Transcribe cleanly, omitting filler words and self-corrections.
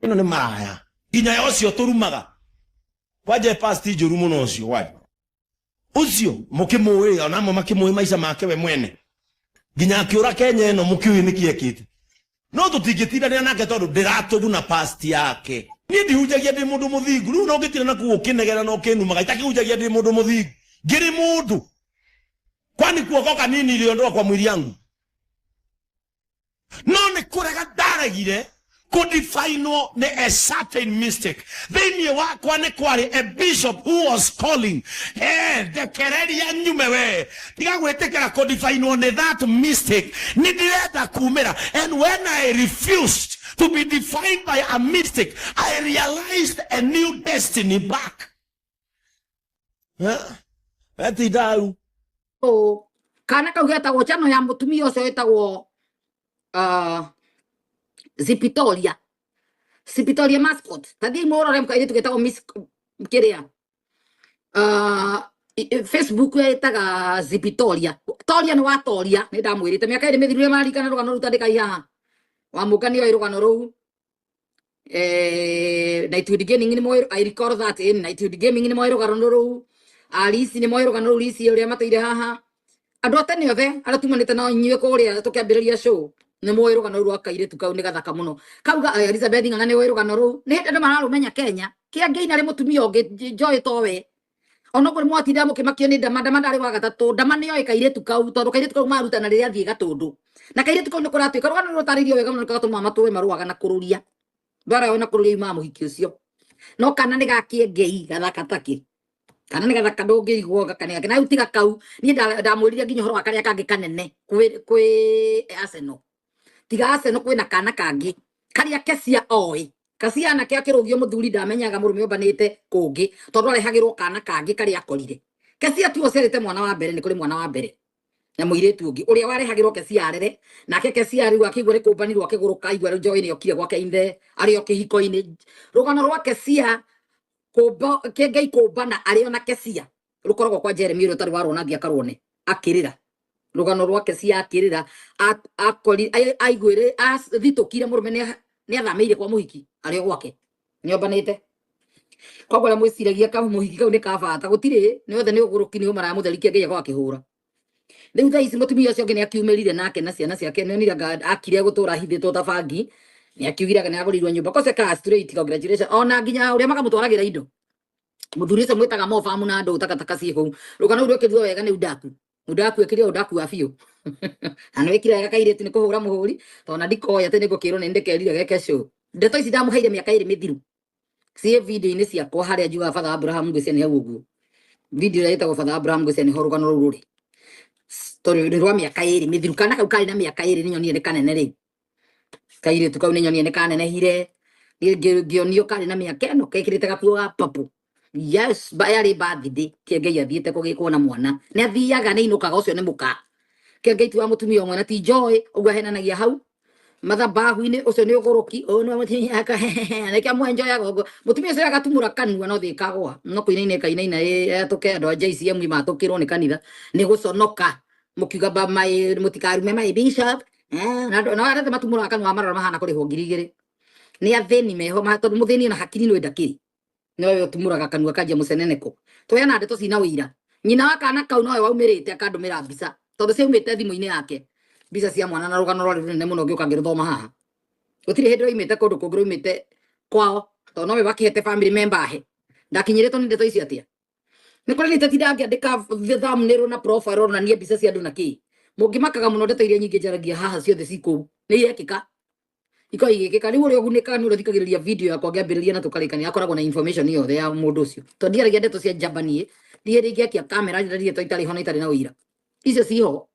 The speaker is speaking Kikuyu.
Ĩno nĩ maraya nginya ya ũcio tũrumaga kwanja pasti njũru mũno ũcio wanja ũcio mũkĩmũĩ ona amwe makĩmũĩ maica make we mwene nginya akĩũra Kenya ĩno mũkĩũĩ nĩkĩ ekĩte no tũtingĩtindanĩra nake tondũ ndĩratũguna past yake. Niĩ ndihunjagia ndĩ mũndũ mũthingu, rĩu no ngĩtinda na kũu ũkĩnegera na ũkĩnumaga itakĩhunjagia ndĩ mũndũ mũthingu ngĩrĩ mũndũ, kwani kuokoka nini iliondoa kwa mwili yangu? No nĩ kũrega ndaregire kũdefinwo nĩ a certain mistake thĩinĩ wakwa. Nĩ kwarĩ a bishop who was calling, "Hey, ndekereria nyume we, tiga gwĩtĩkĩra kũdefinwo nĩ that mistake, nĩ ndĩrenda kumĩra." And when I refused to be defined by a mistake, I realized a new destiny back. Etinda hau. Ũ, kana kau getagwo channel ya mũtumia ũcio wĩtagwo Zipitoria, Zipitoria mascot. Ta thiĩ mũrore kairĩtu getagwo Miss kĩrĩa Facebook ĩtaga Zipitoria. Toria nĩ watoria, nĩ ndamwĩrĩte mĩaka 2 mĩthiru. Marikana rũgano rũu tandĩkai haha wamũka nĩ oĩ rũgano rũu. Nightwood Gaming nĩ moĩ, I recall that in Nightwood Gaming nĩ moĩ rũgano rũu. Alisi nĩ moĩ rũgano rũu, Lisi ũrĩa matũire haha, andũ a tene othe arĩa tumanĩte na inyuĩ kũrĩa tũkĩambĩrĩria show nĩ moĩ rũgano rũu rwa kairĩtu kau. Nĩ gathaka mũno kau ga Elizabeth Ng'ang'a nĩ oĩ rũgano rũu. Nĩ hĩndĩ andũ mararũmenya Kenya kĩangĩina arĩ mũtumia ũngĩ njoĩ towe onokorwo nĩ mwatinda mũkĩmakio nĩ ndama. Ndama ndarĩ wa gatatũ, ndama nĩ oĩ kairĩtu kau tondũ kairĩtu kau marutana rĩrĩa athiĩ gatũndũ na kairĩtu kau nĩ kũratuĩka rũgano rũtarĩirio wega mũno gatũmaga matũe marũaga na kũrũria ndwara na kũrũria yumaga mũhiki ũcio. No kana nĩ gakĩengei gathaka takĩ, kana nĩ gathaka ndũngĩrigwo gaka nĩ gake. Na rĩu tiga kau, niĩ ndamwĩrire nginya ũhoro wa karĩa kangĩ kanene kwĩ Arsenal. Tiga Arsenal, kwĩna kana kangĩ karĩa Kesia oĩ. Kacia anake akĩrũgio mũthuri ndamenyaga mũrũme ombanĩte kũngĩ tondũ arehagĩrwo kana kangĩ karĩa akorire. Kesia tiwe ũciarĩte mwana wa mbere, nĩ kũrĩ mwana wa mbere na mũirĩtu ũngĩ ũrĩa warehagĩrwo Kesia arere. Nake Kesia rĩu akĩigua nĩ kũmbanirwo akĩgũrũka, aigua rĩu njoĩ nĩ okire gwake inthe arĩ o kĩhiko-inĩ. Rũgano rwa Kesia kũmba kĩengei kũmbana arĩ ona Kesia rũkoragwo kwa Jeremy ũrĩa ũtarĩ warwona athiĩ akarwone akĩrĩra. Rũgano rwa Kesia akĩrĩra akori aiguĩre athitũkire mũrũme nĩ athamĩire kwa mũhiki arĩ o gwake nĩombanĩte. Koguo arĩa mwĩciragia kau mũhiki kau nĩ kabata gũtirĩ, nĩ othe nĩ ũgũrũki, nĩ ũmaraya mũtheri kĩengei akorwo akĩhũra. Rĩu thaa ici mũtumia ũcio ũngĩ nĩ akiumĩrire nake na ciana ciake. Nĩ onire anga akire gũtũra ahithĩtwo ta bangi, nĩ akiugire anga nĩ agũrĩirwo nyũmba kose ka straight. Congratulations ona nginya ũrĩa makamũtwaragĩra indo mũthuri ũcio mwĩtaga mobamu na andũ takataka ciĩ kũu. Rũgano rũu rwĩkĩrirwo wega nĩ udaku. Udaku ekĩrire udaku wa biũ na nĩ wĩkire wega kairĩtu nĩ kũhũra mũhũri tondũ na ndikoĩ atĩ nĩ ngũkĩrwo nĩ ndĩkerire geke show. Ndeto ici ndamũheire mĩaka 2 mĩthiru ciĩ video-inĩ ciakwa harĩa njugaga Father Abraham ngwĩciria nĩ hau ũguo video ĩrĩa ĩtagwo Father Abraham ngwĩciria nĩho rũgano rũu rũrĩ tondũ nĩ rwa mĩaka 2 mĩthiru. Kana kau karĩ na mĩaka 2 nĩ nyonire nĩ kanene rĩu. Kairĩtu kau nĩ nyonire nĩ kanenehire. Niĩ ngĩonio karĩ na mĩaka ĩno kekĩrĩte gakuo ga purple. Yes, yarĩ birthday kĩengei athiĩte kũgĩkwo na mwana nĩ athiaga nĩ inũkaga ũcio nĩ mũka kĩengei ti wa mũtumia ũmwe na ti njoĩ ũguo ahenanagia hau mathabahu-inĩ. Ũcio nĩ ũgũrũki ũyũ nĩ mũtumia aka nĩkĩo mwenjoyaga ũguo. Mũtumia ũcio agatumũra kanua no thĩ ĩkagũa no kũinaina ĩkainaina yatũke. Andũ a JCM matũkĩrwo nĩ kanitha nĩ gũconoka mũkiuga ba my mũtikarume my bishop, na andũ na arĩa othe matumũraga kanua marora mahana kũrĩhwo 2000 nĩ athĩni meho tondũ mũthĩni ona hakiri nĩ ndakĩrĩ nowe ũtumũraga kanua kanjia mũceneneko tũheana ndeto cina ũira. Nyina wa kana kau nowe waumĩrĩte akandũmĩra mbica tondũ ciaumĩte thimũ-inĩ yake, mbica cia mwana na rũgano rwarĩ rũnene mũno. Ngĩũka ngĩrũthoma haha gũtirĩ hĩndĩ rwaimĩte kũndũ kũngĩ, rwaimĩte kwao tondũ nowe wakĩhete family member ahe. Ndakinyĩrĩtwo nĩ ndeto ici atĩa? Nĩ kũrĩ nĩ tinda ngĩandĩka thumbnail na profile onanie mbica cia andũ na kĩ mũngĩmakaga mũno. Ndeto iria nyingĩ njaragia haha ciothe ci kũu nĩ irekĩka ikorwo igĩkĩka. Rĩu ũrĩa ũgunĩkaga nĩ ũrĩa ũthikagĩrĩria video yakwa ngĩambĩrĩria na tũkarĩkania, akoragwo na information yothe ya mũndũ ũcio tondũ ndiaragia ndeto cia njamba. Niĩ ndiĩ rĩngĩakia kamera njarie to itarĩ ho na itarĩ na ũira icio ciho.